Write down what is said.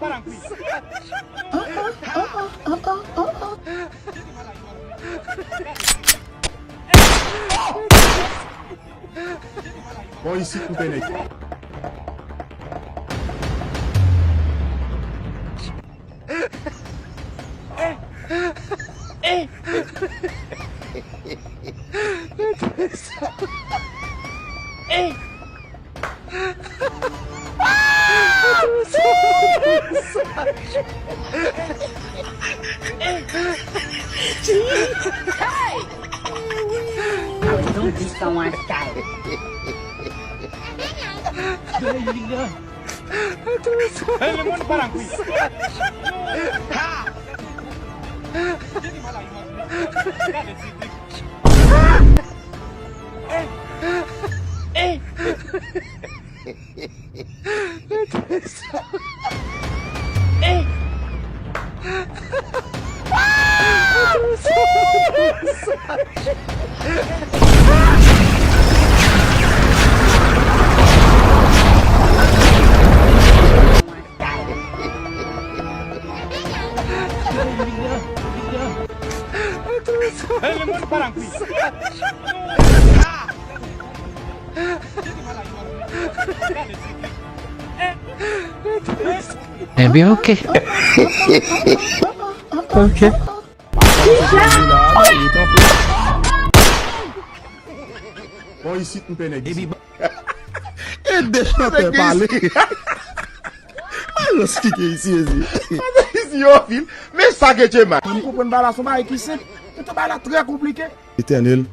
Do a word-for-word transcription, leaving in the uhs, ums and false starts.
Bon, isit m fè nèg. Hey! Don't be so unstyle. Hey, le monde parle en couille. Hey, le monde parle en couille. Ebyen, oke. Oke. Bon, isit m fè nèg isit. E de chantè pale. Mayo skike isi, ezi. Isi yo fil. Men sa ke Tchema. M konprann bagay la, se yon bagay ki senp. Poutan bagay la trè konplike. Letènèl,